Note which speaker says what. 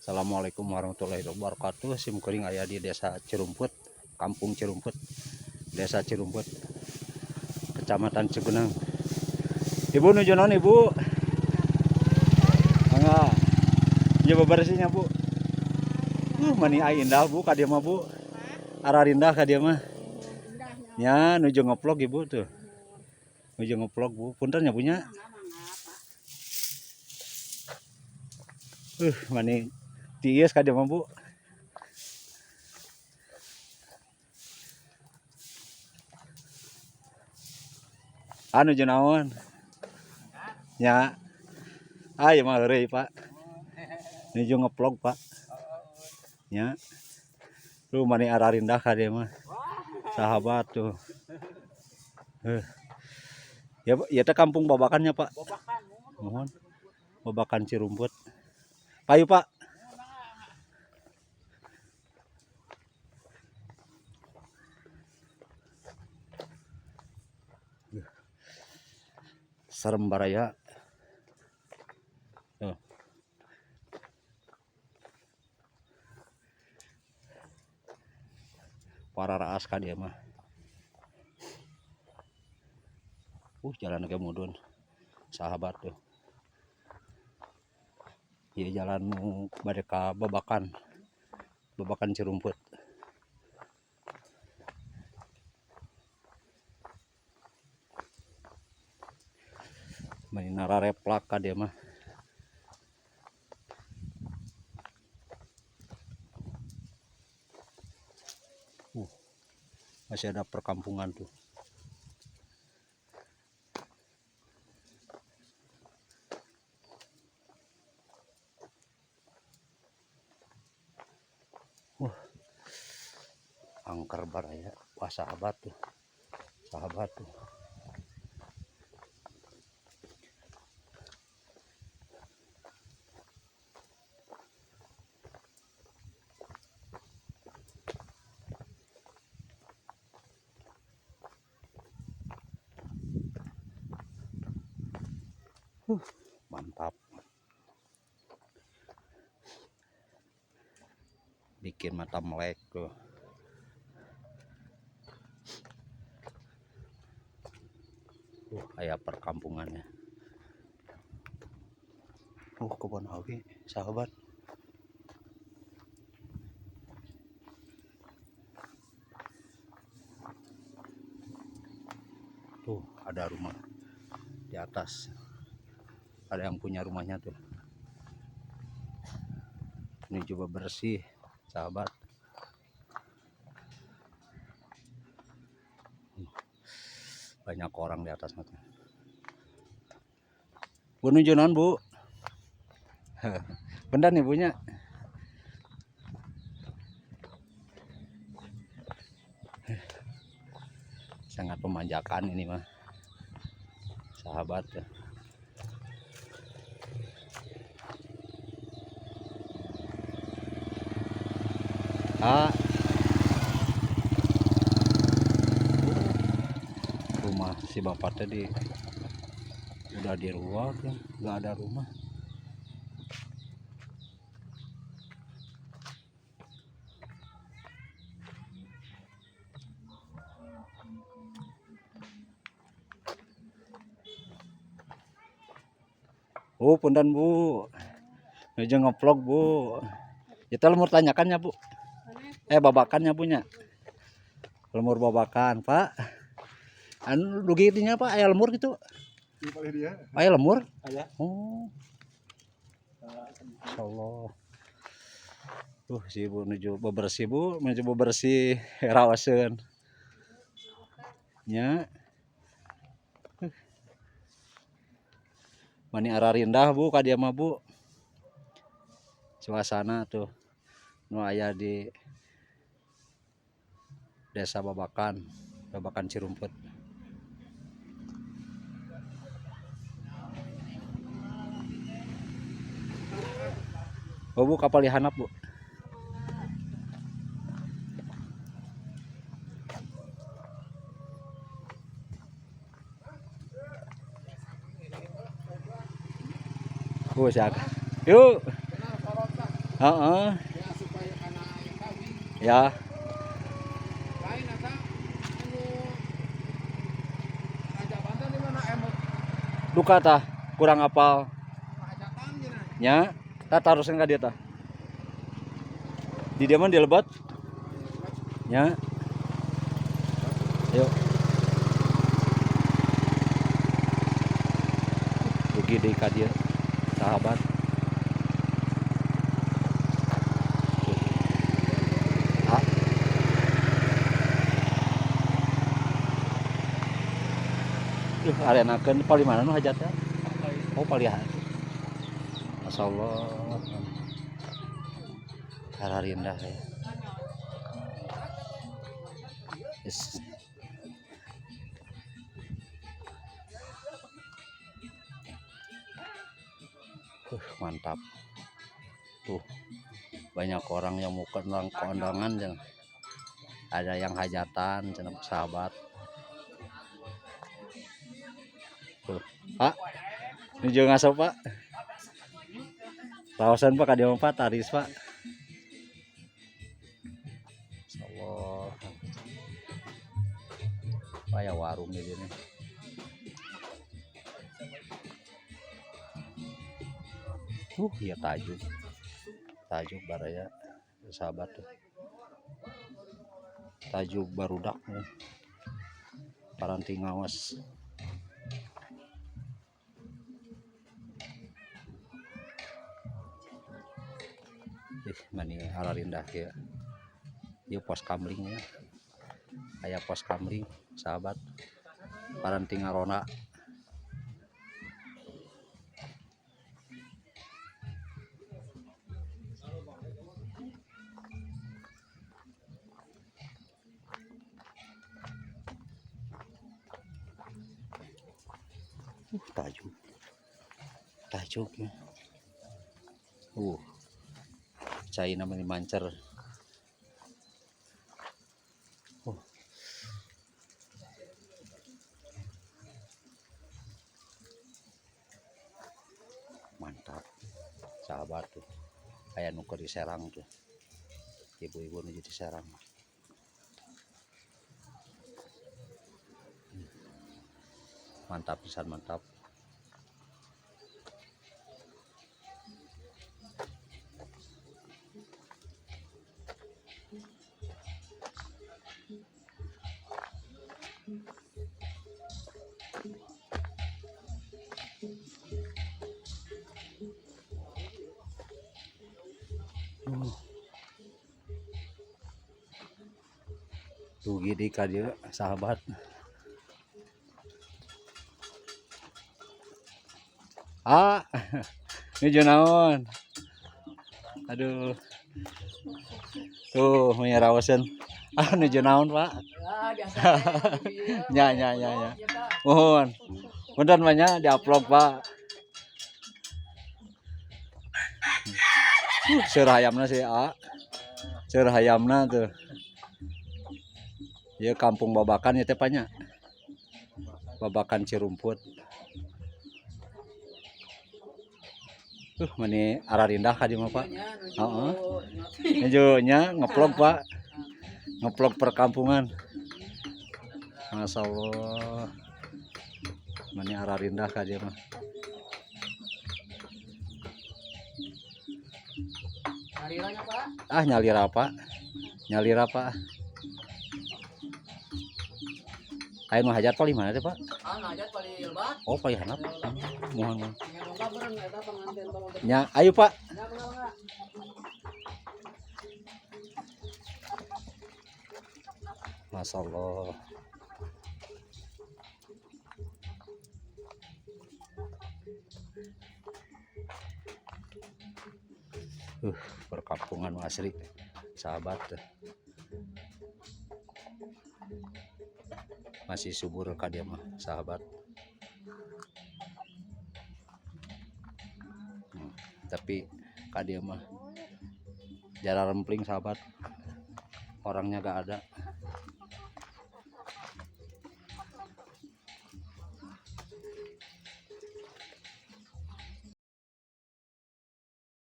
Speaker 1: Assalamualaikum warahmatullahi wabarakatuh. Sim kuring aya di Desa Cirumput, Kampung Cirumput, Desa Cirumput, Kecamatan Cugenang. Ibu nuju naon Ibu? Mangga. Ieu bebersihnya Bu. Mani ai indah Bu ka dieu mah Bu. Ararindah ka dieu mah. Nya nuju ngevlog Ibu tuh. Nuju ngevlog Bu. Punten nya punya. Mani tiis ka dieu mah Bu. Anu nuju naon? Nya. Ah, ieu mah heureuy, Pak. Nuju ngevlog, Pak. Nya. Lu mani ararindah ka dieu mah. Sahabat tuh. Ya, ya teh kampung Babakannya, Pak. Mohon. Babakan Cirumput. Payu, Pak. Serem baraya. Tuh. Para raas ka dieu mah. Jalan ke mudun. Sahabat tuh. Ieu jalan nu bade ka Babakan. Babakan Cirumput. Mani narareplak ka dieu mah. Masih ada perkampungan tuh. Wah, angker baraya. Wah, sahabat tuh. Sahabat tuh. Mantap. Bikin mata melek tuh. Kayak perkampungannya. Kebun awi, sahabat. Tuh, ada rumah di atas. Ada yang punya rumahnya tuh. Ini coba bersih, sahabat. Banyak orang di atas tuh. Bu nuju naon, Bu? Bentar nih punya. Sangat memanjakan ini mah. Sahabat ya. Ah. Rumah si bapak tadi udah diruak ya, nggak ada rumah. Oh, punten Bu. Nuju ngevlog Bu. Kita lemur tanyakannya Bu. Babakannya punya. Lemur babakan, Pak. Anu dugi dinya Pak, aya lemur gitu. Aya lemur?
Speaker 2: Aya.
Speaker 1: Oh. Insyaallah. Si Ibu nuju bebersih Bu, nuju bebersih rawaseun. Nya. Mani ararindah Bu ka dieu mah Bu. Suasana tuh nu aya di Desa Babakan, Babakan Cirumput. Oh Bu, kapal dihanap Bu. Oh, siapa? Yuk. Heeh.
Speaker 2: Ya supaya kana aya kawin.
Speaker 1: Ya.
Speaker 2: Lain asa anu Raja Banten di mana emot
Speaker 1: Duka tah kurang apal.
Speaker 2: Hajatan cenah.
Speaker 1: Nya, tah taroskeun ka dieu tah. Di dieu mah di lebet. Nya. Ayo. Dugi deui ka dieu, sahabat. Tuh. Ah. Duh, arenakeun palih mana nu hajatna? Oh, palih Masya Allah. Hararindah ya. Yes. Mantap. Tuh, banyak orang yang mau kondangan, jangan. Ada yang hajatan, cenah sahabat. Tuh, Pak. Ini juga ngasop, Pak. Raosan Pak ka dieu mah, Pak, taris, Pak. Insyaallah. Pak ya warung di sini. Ya tajuk. Tajuk baraya sahabat tuh. Tajuk barudak nih. Paranti ngawas. Ih, mani ararindah ya. Ieu pos kamling ya. Aya pos kamling, sahabat. Paranti ngarona. Tajuk. Tajuk ya. Cai namanya mancer. Mantap. Sahabat tuh. Kayak nu keur di Serang tuh. Ibu-ibu nu di Serang. Mantap pisan, mantap. Dugi di ka dieu sahabat. Ah, ini jeung naon? Aduh. Tuh, menyerawasan. Ah, ini jeung naon, Pak?
Speaker 3: Ya, biasa.
Speaker 1: Nya, nya, nya, nya. Mohon. Punten banyak di-upload, Pak. Seur hayamna sih, A. Seur hayamna tuh. Ya kampung Babakan ya teh nya. Babakan Cirumput. Mani ararindah ka dieu mah, Pak. Heeh. Nuju nya ngeplog, Pak. Ngeplog perkampungan. Masya Allah. Mani ararindah ka dieu mah.
Speaker 3: Nyaliranya, Pak?
Speaker 1: Ah, nyalira, Pak. Nyalira, Pak. Aya nu hajat paling mana teh, Pak?
Speaker 3: Ah, hajat paling lebat.
Speaker 1: Oh, paling handap. Mohon, mohon.
Speaker 3: Nya dongkap bareng eta pengantin tolong.
Speaker 1: Nya, ayo, Pak.
Speaker 3: Nya, mangga, mangga.
Speaker 1: Masya Allah. Perkampungan asri, sahabat. Masih subur ka dieu mah, sahabat. Tapi ka dieu mah jarang rempling, sahabat. Orangnya gak ada.